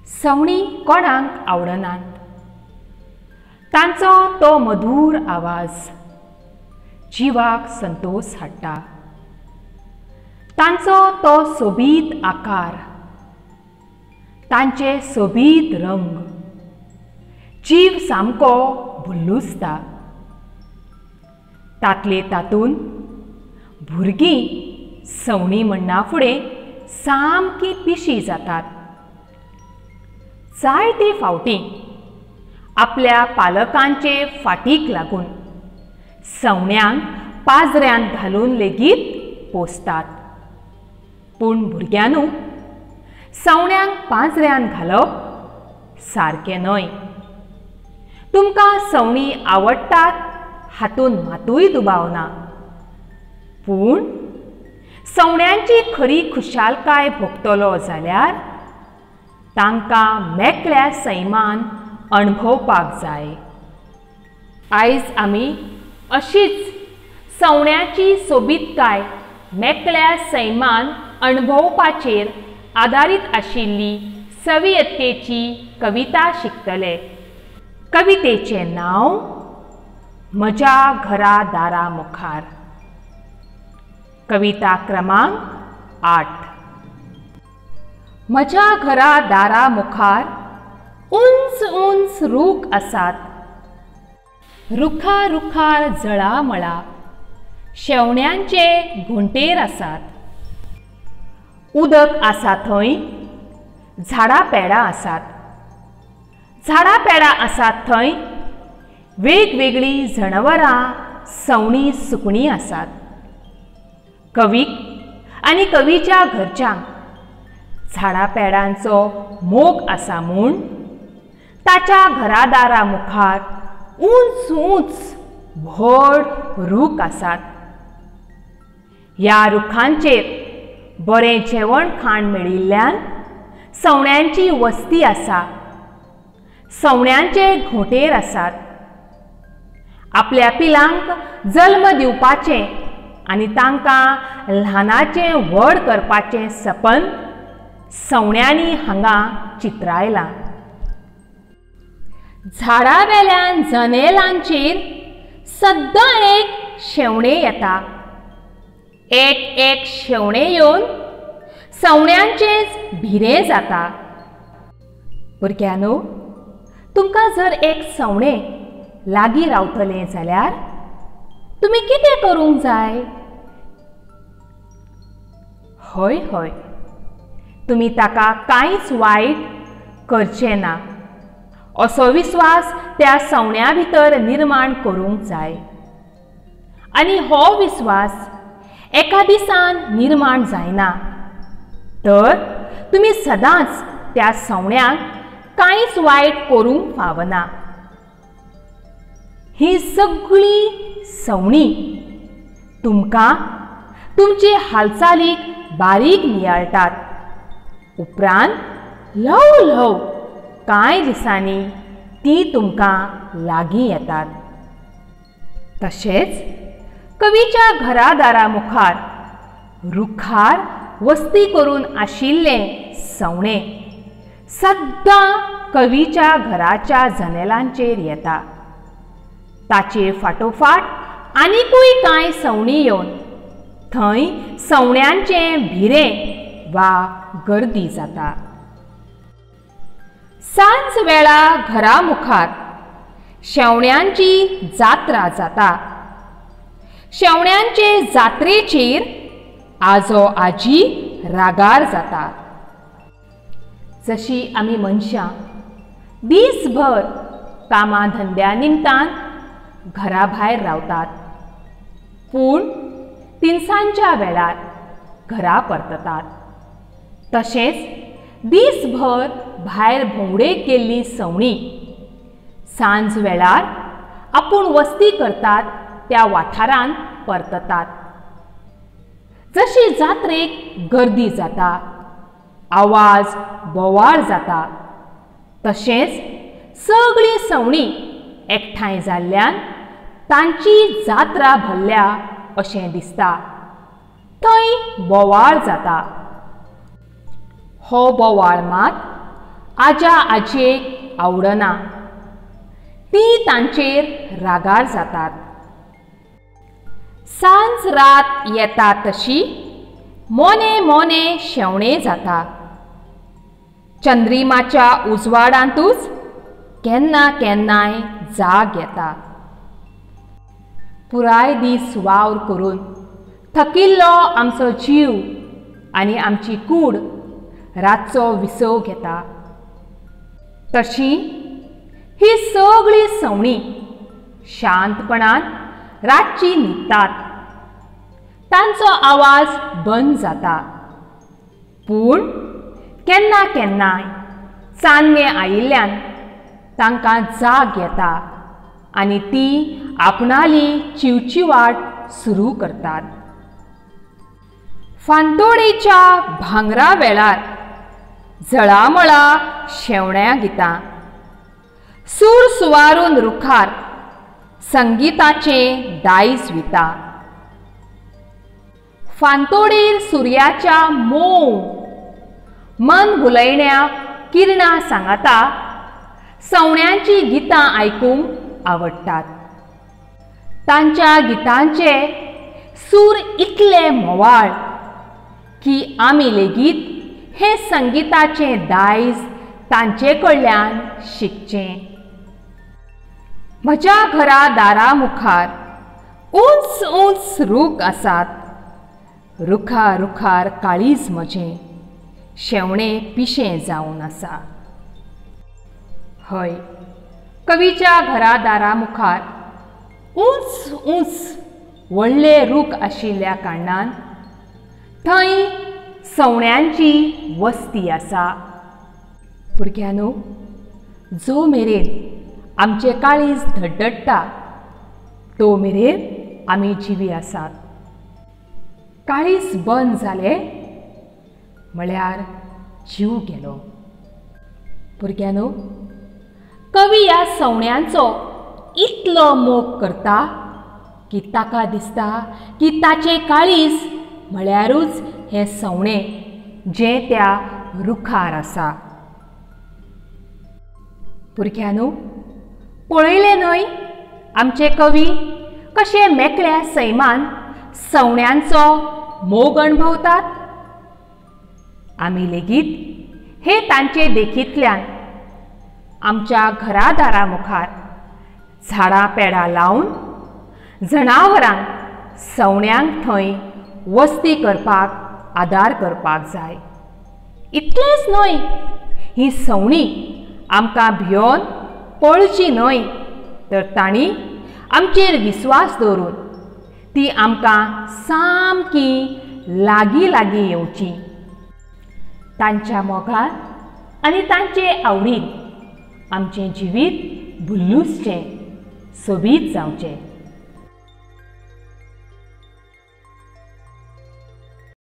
सवणीं कोणाक आवडनात. तांचो तो मधूर आवाज जिवाक संतोष हाडटा. तांचो तो सोबीत आकार, तांचे सोबीत रंग जीव सामको भुल्लुसता. तातले तातूंत भुरगीं सवणीं म्हणना फुडें सामकी पिशी जातात. जायते फावटी आपल्या पालकांचे फाटीक लागून सवण्यांक पाजऱ्यांत घालून लेगीत पोसतात. पूण भुरग्यांनू, सवण्यांक पांजऱ्यांत घालप सारकें न्हय. तुमकां सवणीं आवडटात हातूंत मातूय दुबाव ना, पूण सवण्यांची खरी खुशालकाय भोगतलो जाल्यार तांकां मेकळ्या सैमान अणभवपाक जाय. आयज आमी अशीच सवण्यांची सोबीतकाय मेकळ्या सैमान अणभवपाचेर आदारीत आशिल्ली सवियत्तेची कविता शिकतले. कवितेचें नांव म्हज्या घरा दारा मुखार. कविता क्रमांक 8. म्हज्या घरा दारा मुखार उंच उंच रूख आसात. रुखा रुखार जळामळा शेवण्यांचे घोंटेर आसात. उदक आसा थंय झाडां पेडां आसात. झाडां पेडां आसात थंय वेगवेगळीं जनावरां सवणीं सुकणीं आसात. कवीक आनी कवीच्या घरच्यांक झाडां पेडांचो मोग आसा म्हूण ताच्या घरादारा मुखार उंच उंच व्हड रूख आसात. ह्या रुखांचेर बरें जेवण खाण मेळिल्ल्यान सवण्यांची वस्ती आसा. सवण्यांचे घोंटेर आसात. आपल्या पिलांक जल्म दिवपाचें आनी तांकां ल्हानाचें व्हड करपाचें सपन सवण्यांनी हांगा चित्रायलां. झाडा वेल्यान जनेलांचेर सद्दां एक शेवणें येता. एक एक शेवणें येवन सवण्यांचेंच भिरें जाता. भुरग्यांनो, तुमकां जर एक सवणें लागीं रावतलें जाल्यार तुमी कितें करूंक जाय? हय हय, तुमी ताका कांयच वायट करचें ना असो विस्वास त्या सवण्या भितर निर्माण करूंक जाय. आनी हो विस्वास एका दिसान निर्माण जायना, तर तुमी सदांच त्या सवण्यांक कांयच वायट करूंक फावना. ही सगळीं सवणीं तुमकां तुमचे हालचालीक बारीक नियाळटात. उपरांत ल्हव ल्हव कांय दिसांनी तीं तुमकां लागीं येतात. तशेंच कवीच्या घरादारा मुखार रुखार वस्ती करून आशिल्लें सवणें सद्दां कवीच्या घराच्या जनेलांचेर येता. ताचे फाटोफाट आनिकूय कांय सवणीं येवन थंय सवण्यांचें भिरें वा गर्दी जाता. सांज वेळा घरा मुखार शेवण्यांची जात्रा जाता. शेवण्यांचे जात्रेचेर आजो आजी रागार जाता. जशी आमी मनशां दीसभर कामा धंद्या निमतान घरा भायर रावतात, पूण तिनसांच्या वेळार घरा परततात, तशेंच दीसभर भायर भोंवडेक गेल्लीं सवणीं सांज वेळार आपूण वस्ती करतात त्या वाठारांत परततात. जशी जात्रेक गर्दी जाता, आवाज बोवाळ जाता, तशेंच सगळीं सवणीं एकठांय जाल्ल्यान तांची जात्रा भरल्या अशें दिसता. थंय बोवाळ जाता. हो बोवाळ मात आज्या आजयेक आवडना. ती तांचेर रागार जातात. सांज रात येता तशी मोने मोने शेवणें जाता. चंद्रिमाच्या उजवाडांतूच केन्ना केन्नाय जाग येता. पुराय दीस वावर करून थकिल्लो आमचो जीव आनी आमची कूड रातचो विसव घेता. तशी ही सगळी सवणीं शांतपणान रातची न्हिदतात. तांचो आवाज बंद जाता. पूण केन्ना केन्नाय चान्नें आयिल्ल्यान तांकां जाग येता आनी ती आपणाली चिवचिवाट सुरू करतात. फांतोडेच्या भांगरा वेळार जळामळा शेवण्या गितां, सूर सुवारून रुखार संगीताचें दायज विता. फांतोडेर सुर्याच्या मोव मन भुलयण्या किरणां सांगाता सवण्यांची गितां आयकूंक आवडटात. तांच्या गितांचे सूर इतले म्होवाळ की आमी लेगीत हें संगीताचें दायज तांचे कडल्यान शिकचें. म्हज्या घरा दारा मुखार उंच उंच रूख आसात. रुखा रुखार काळीज म्हजें शेवणें पिशें जावन आसा. हय, कवीच्या घरा दारा मुखार उंच उंच व्हडले रूख आशिल्ल्या कारणान थंय सवण्यांची वस्ती आसा. भुरग्यांनो, जो मेरेन आमचें काळीज धडधडटा तो मेरेन आमी जिवी आसात. काळीज बंद जालें म्हळ्यार जीव गेलो. भुरग्यांनो, कवी ह्या सवण्यांचो इतलो मोग करता की ताका दिसता की ताचें काळीज म्हळ्यारूच हें सवणें जें त्या रुखार आसा. भुरग्यांनो, पळयलें न्हय आमचे कवी कशे मेकळ्या सैमान सवण्यांचो मोग अणभवतात. आमी लेगीत हे तांचे देखींतल्यान आमच्या घरादारा मुखार झाडां पेडां लावन जनावरांक सवण्यांक थंय वस्ती करपाक आदार करपाक जाय. इतलेंच न्हय, ही सवणीं आमकां भियोन पळची न्हय, तर तांणी आमचेर विस्वास दवरून ती आमकां सामकी लागीं लागीं येवची. तांच्या मोगान आनी तांचे आवडीन आमचें जिवीत भुल्लुसचें, सोबीत जावचें.